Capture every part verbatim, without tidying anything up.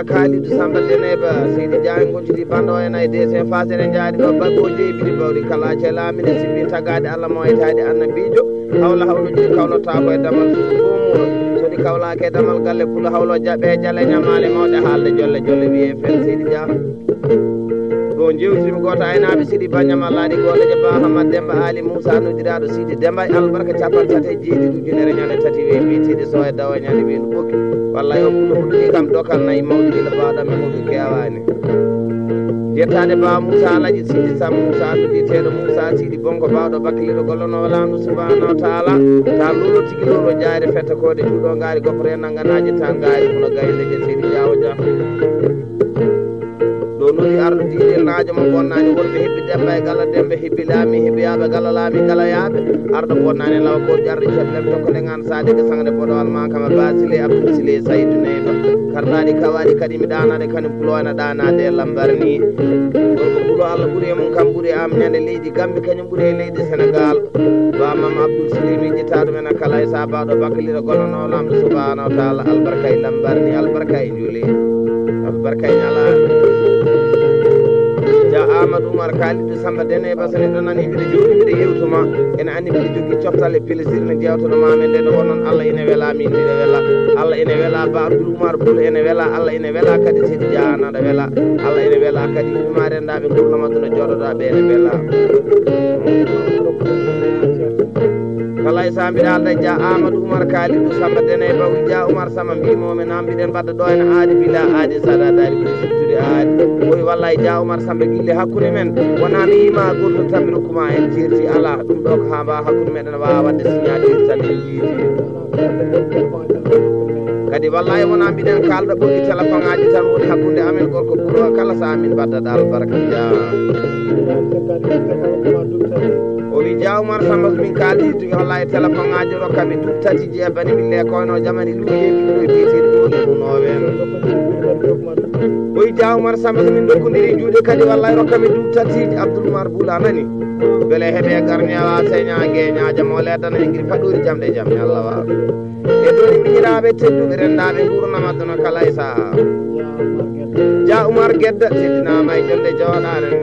Kalidu Samba Deneba, Sidi Dia en goncidi bando en ay desen fasen en jaari ɗo baggo jeeɓiɗi bawɗi kala ce laamine sibi tagaade Allah mo aytaade annabiijo. Hawla hawlo ji kawlata ko e damal suudu fof mo. So ɗi kawlaake e damal galle pula hawlo jaɓe jale ñamaale mawɗe haalde jolle jolle wiye fen Sidi Dia. Ɗo jewtimi goto aynaaɓe Sidi Bañam Alaaɗi Gooleje Ba Hamad Demba Ali Moussa noddiraaɗo Sidi Demba e albarka capanɗe tati e jeeɗiɗi ujunere ñande tati wey mbiyetiiɗe so e dawa ñande wiyno ɓokki. Wallay on pulo huɗɗi kam dokal nayi mawɗi gila baaɗam e muɗum keewaani. Yettaade Ba Moussa Alaji Sidi Sam Moussa noddiiteeɗo Moussa Sidi Bonko baawɗo bakkiliɗo gollono wala ndu subhanahu wa taala. Ta lolo tigi lolo jaayre fetta koode juuɗo ngaari goppo renanganaaji tan ngaari kuno gaynde je Sidi Diawo Dia. Ɗo noddi arɗo diɗel naajo mo bonnani wonɓe hebbi Demba e Gala Demba hebbi laami hebbi yaaɓe Gala laami Gala yaaɓe. Arɗo bonnani lawa ko ƴarri ceblem tokko nde gan sade ga sangde boɗo alma kama basile abdul sile saydu neyba. Karɗaɗi kawaɗi kadi mi ɗanade kañum pulo ena ɗanade e lambar ni. Gorko pulo Allah ɓuuri e mum kam ɓuuri e am ñande leydi Gambi kañum ɓuuri e leydi Sénégal. Ba mam Abdul Sili mi ƴetta ɗum ena kala e sabaɗo bakkilira gonono lamɗo subhanahu wa taala albarka e lambar ni albarka e juli. Albarka e ñala. Ja Amadou Oumar Kalidou Samba Dene Basa neɗɗo nani mbiɗo jooɗi mbiɗo yewtuma. Ene anndi mbiɗo jogii coftal e plaisir no jewtono ma men nde no wonnon Allah ene wela min mbiɗo wela. Allah ene wela Ba Abdoul Oumar Boul ene wela Allah ene wela kadi Sidi Dia naɗa wela. Allah ene wela kadi yumma rendaɓe gurnama duna joɗoɗa ɓe ene wela. Kala e sa mbiɗa alda Dia Amadou Oumar Kalidou Samba Dene Bawi Dia Oumar Samba mbimomi nam mbiɗen mbaɗa ɗo ene aadi bila aadi sada dari ɓuri siftude aadi. Oy wallay Dia Oumar Samba gille hakkunde men wona mi yima goɗɗum tan mi rokkuma en jerti ala ɗum ɗo ko ha mbawa hakkunde meɗen wawa wadde signature tan en yiiti. Kadi wallay wona mbiɗen kalda ɓoyi téléphone aji tan woni hakkunde amen gorko ɓuro kala sa min mbaddata albarka Dia. O wi Dia Oumar Samba min kaldi wallay téléphone aji rokkami ɗum tati je bani min lekoyno jamani luuƴe ɓiɗɗo e biyeteɗo ɗo ɗum nowen. Oyi Dia Oumar Samba so min dokkodiri juuɗe kadi wallay rokkami duuɓi tati Abdoul Oumar Boula nani. Beele heɓe garñawa seña geñaja mo leddana e ngiri faɗɗori jamɗe jam e Allah wa. E doni miñiraɓe tedduɓe rendaɓe gurnama dono kala e saha. Dia Oumar Gedda teddinama e jonde joɗaɗen.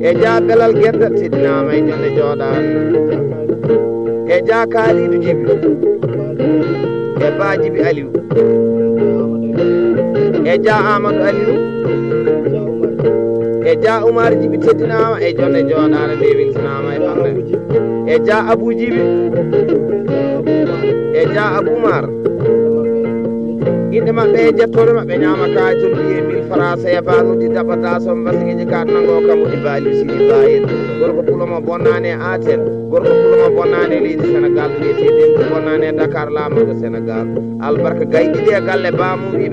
E Dia Belal Gedda teddinama e jonde joɗaɗen. E Dia Kalidou Djiby. E Ba Djiby Aliou. E Dia Amadou Aliou. E Dia Oumar Djiby teddinama e jonde joɗaɗe nde weltinama e ɓangle. E Dia Abou Djiby. E Dia Abou Oumar. Inɗe maɓɓe e jettore maɓɓe ñama kaji to mbiye mille francs C F A noddi daɓata so mbasigeji ka nango kam woni bali sidi bayel. Gorko pulomo bonnani e Aten. Gorko pulomo bonnani e leydi Sénégal mbiyete ɗen bonnani e Dakar lamoɗo Sénégal. Albarka gayɗiɗi e galle bamum.